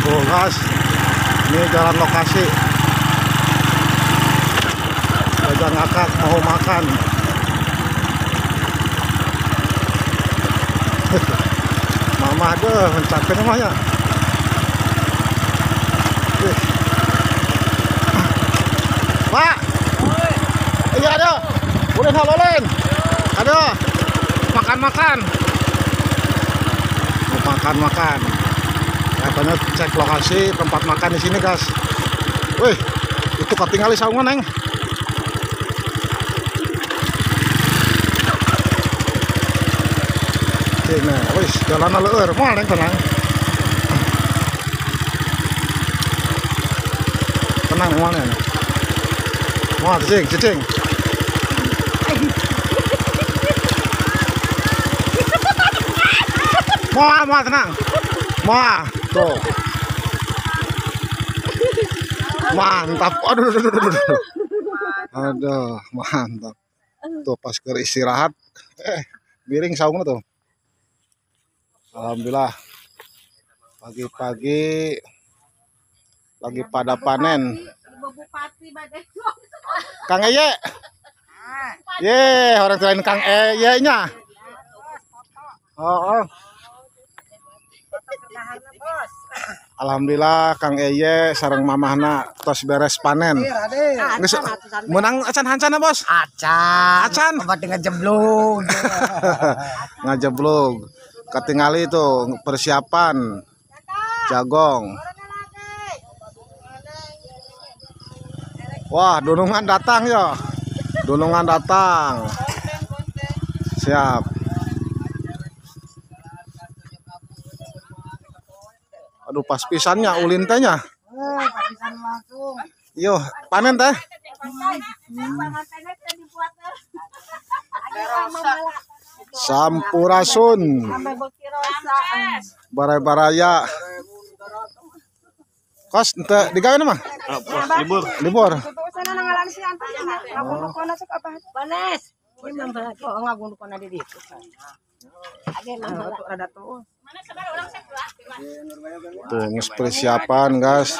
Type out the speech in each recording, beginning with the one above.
Tuh guys, ini jalan lokasi. Gajah ngakak mau makan. Mama deh, mencapai namanya. Pak, iya ada, boleh halolen, ada, makan-makan, makan-makan. Katanya cek lokasi tempat makan di sini guys. Wih, itu ketinggalan saungan neng. Nah, wih, jalan leueur, moal neng tenang. Tenang moal neng. Moal cicing, cicing. Moal, moal tenang. Moal, tuh. Mantap. Aduh, aduh, aduh, aduh. Aduh, mantap. Tuh pas ke istirahat, miring saungnya tuh. Alhamdulillah pagi-pagi lagi pada panen. Kang Eye, ye orang selain Kang Eye nya. Oh, oh. Alhamdulillah Kang Eye sareng mamahna tos beres panen. Geus meunang acan hancana bos? Acan. Acan. Obat ngajeblug. Ngajeblug. Ketingali itu persiapan jagong. Wah, dunungan datang ya. Dunungan datang. Siap. Aduh, pas pisannya ulin tehnya. Yo, panen teh. Sampurasun. Barai-baraya. Kos ente digawe mah? Libur. Libur. Tuh, nges persiapan, guys.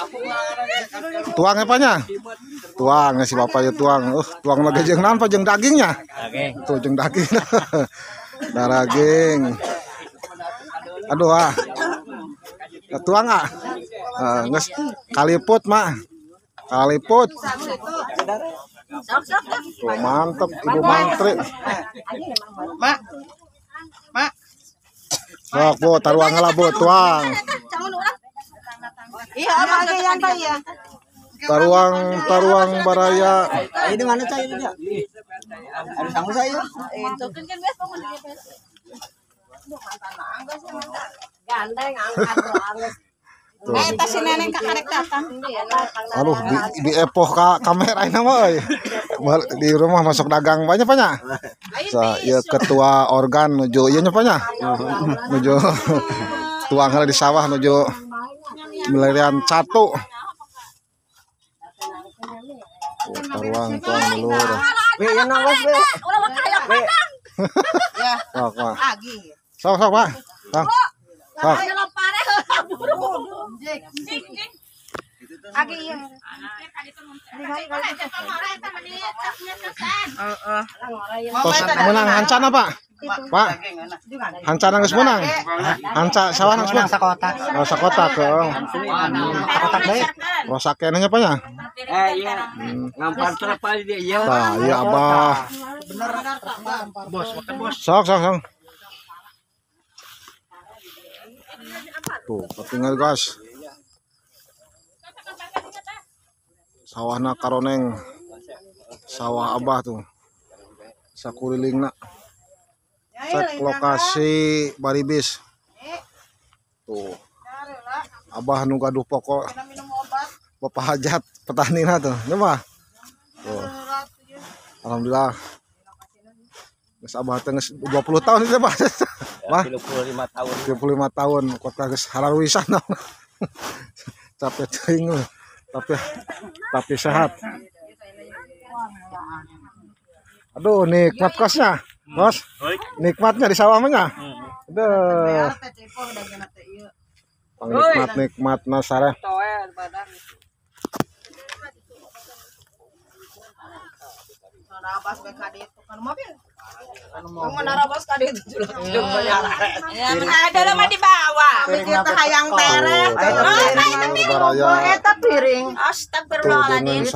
Tuang apanya? Tuang si bapaknya tuang. Tuang lagi jeung naon Pak, jeung dagingnya? Tuh jeung daging. Daging. Aduh ah. Tuang ah. Nges kaliput mak. Kaliput. Tuh mantep Ibu Mantri. Mak. Mak. Sok Bu, taruang lah Bu, tuang. Iya, taruang, taruang baraya. Ini mana saya ini? Ada sanggup saya. Aduh, di epoh ka kamera ini mah euy. Di rumah masuk dagang banyak banyak. Sa ieu ketua organ nuju ieu nya nya. Nuju tuang heula di sawah nuju milarian catu. Oh, taruang tuang lur. We ya nangos we. Ya. Sok, Pak. Sok, sok, Pak. Sok. Sok. Tos menang hancana, Pak. Pak. Hancana geus menang. Hanca sawah geus menang sakotak. Oh, sakotak heeh. Sakotak deui. Rosak keneh nya Pak nya? Iya. Ngampar terpal dia ieu. Tah, ieu Abah. Bener bos, makan bos. Sok, sok, sok. Tuh, ketinggal guys. Sawahna karoneng. Sawah Abah tuh. Sakurilingna. Cek lokasi Baribis. Tuh. Abah nu gaduh pokok. Bapak hajat petanina tuh. Ini mah. Tuh. Alhamdulillah. Geus Abah teh geus 20 tahun itu, Pak. Mah 35 tahun. 35 tahun kota geus harawisan. Capek teuing tapi sehat. Aduh, nikmat kosnya. Bos, nikmatnya di sawah mah nya. Aduh. Pangnikmat-nikmatna sareh. Ada mah dibawa. Mikir teh hayang tereh. Eta piring. Astagfirullahaladzim.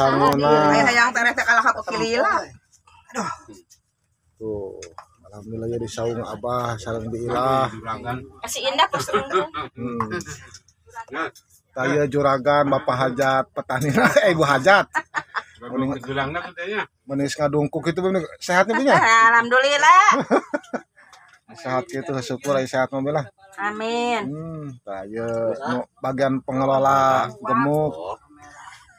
Hayang tereh teh kalah ka kilila. Aduh. Tuh, alhamdulillah ya di saung abah sareng biilah. Kasih indah pos. Taya juragan bapak hajat petani ibu hajat. Menis ngadungkuk itu sehatnya punya. Alhamdulillah. Sehat gitu syukur aya sehat mah lah. Amin. Taya bagian pengelola gemuk.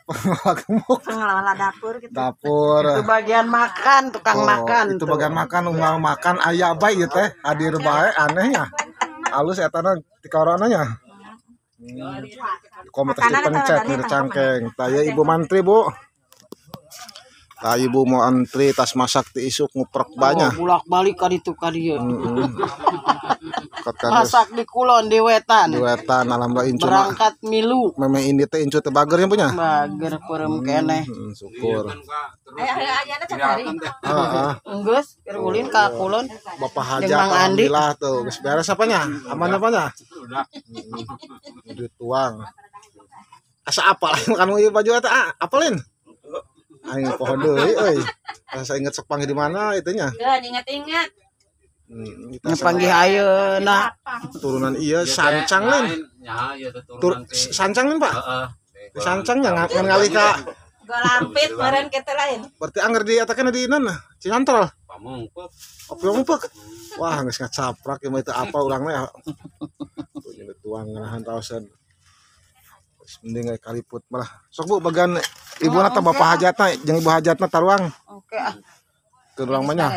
Pengelola gemuk. Pengelola dapur gitu. Dapur. Itu bagian makan, tukang makan. Itu bagian makan, unggal makan aya bae ieu teh, hadir bae anehnya. Alus eta na ti koronanya. Komunitas dipencet nih cangkeng. Taya ibu mantri, Bu. Tah ibu mau antri tas masak ti isuk nguprek banyak. Bolak-balik ka ditu ka dieu. Masak di kulon di wetan. Di wetan alhamdulillah incu berangkat milu. Memang ini teh incu teh bager nya punya. Bager peureum keneh. Syukur. Heeh. Enggeus keur ulin ka kulon. Bapak hajat alhamdulillah tuh geus beres apanya? Aman apanya? Duit tuang. Asa apal kan ieu baju eta apalin? Aing poho deui euy. Asa inget sok panggih di mana itunya? Geun inget-inget. Panggih ayeuna. Turunan ieu sancang lain. Sancang lain, Pak? Heeh. Sancangnya ngan ngalih ka Golampit meureun kitu lain. Berarti anger di eta kana di naon? Cinontrol. Pamungpek. Oh, Pamungpek. Wah, geus ngacaprak ieu mah teu apa urang mah. Tuh nyeut tuang ngeunahan taosan. Mending kayak kaliput malah. Sok Bu bagian ibu na tah bapak hajatna jeung ibu hajatna taruang. Oke ah. Ke urang mah nya.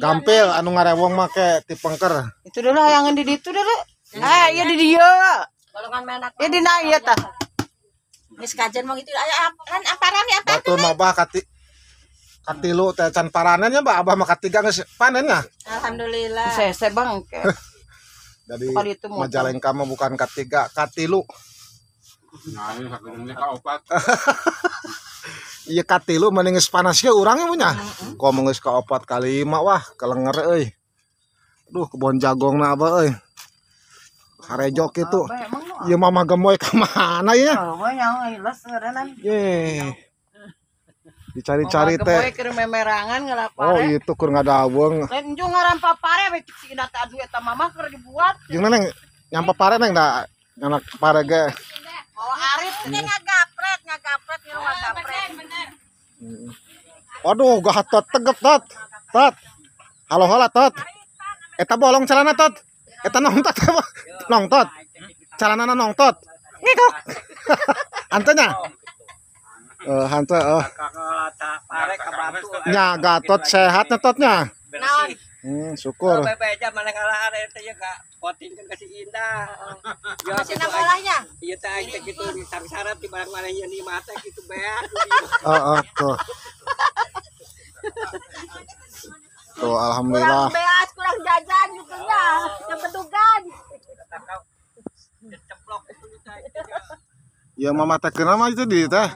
Gampil anu ngarewong mah ke ti pengker. Itu dulu hayangan di ditu dulu. Ah, ieu di dieu. Golongan menak. Ieu dina ieu tah. Geus kajen mah gitu aya kan amparan ya apa? Batur mah bah katilu teh can paranennya bah abah mah katiga geus panen nya. Alhamdulillah. Sese bang. Jadi Majalengka mah bukan katiga, katilu. Nah, ini sakedeungnya ka opat. Iya katilu mending geus panas ge urangnya punya. Komo geus ka opat kali lima wah kelenger euy. Aduh kebon jagongna abah euy. Harejo kitu. Ieu mama gemoy ka mana ieu? Ye. Dicari-cari teh. Gemoy keur memerangan ngalapare. Oh itu keur ngadaweng. Lain njung ngarampa pare we cik si Indah teh aduh eta mamah keur dibuat. Jeung neng nyampa pare neng da anak pare ge. Oh, Arif teh ngagapret, ngagapret, ngagapret. Bener. Waduh, gatot tegep tot. Tot. Halo hola tot. Eta bolong celana tot. Eta nongtot apa? Nongtot. Celanana nongtot. Ngikok. Antenya. Hante Nya gatot sehat totnya. Syukur. Bebeja mana ngalah eta ya ka potingkeun ka si Indah. Ya masih ngolahnya. Ieu teh aing teh kitu sangsara ti barang maneh nyeun imah teh kitu beak. Heeh, tuh. Tuh alhamdulillah. Kurang beas, kurang jajan gitu ya. Kebedugan. Ya mama teh keuna mah itu di teh.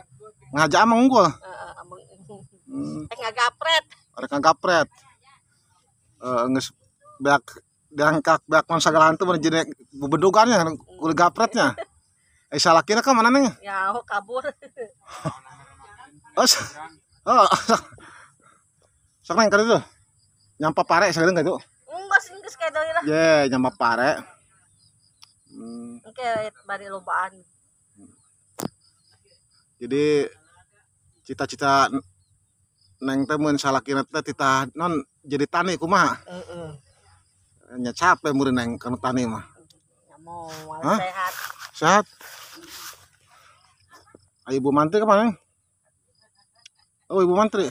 Ngajak ameng unggul. Heeh, ameng. Rek ngagapret. Rek ngagapret. Geus beak diangkak beak mun sagala hantu mun jadi bebedugannya kudu gapretnya. Eh salakina ka mana neng? Ya, oh kabur. Oh. Oh. Sok neng ka ditu. Nyampa pare sagedeung ka ditu? Enggeus geus ka deui lah. Ye, nyampa pare. Oke, bari lobaan. Jadi cita-cita neng teh mun salakina teh titah non jadi tani kumaha? Heeh. Nya capek meureun neng kana tani mah. Ya moal sehat. Sehat. Ayo Ibu Mantri kemana? Oh, Ibu Mantri.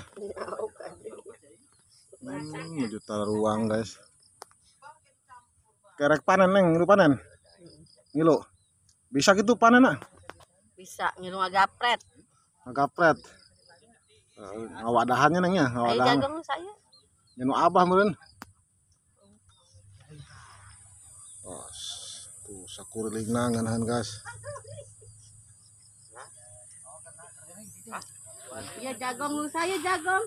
Juta ruang, guys. Kerek panen neng, ngilu panen. Ngilu. Bisa gitu panen ah? Bisa, ngilu ngagapret. Ngagapret. Ngawadahannya neng ya, ngawadahan. Jagung saya. Nyenu abah meureun. Oh, tuh Sakurilingna ngeunaheun, guys. Iya, jagong saya jagong.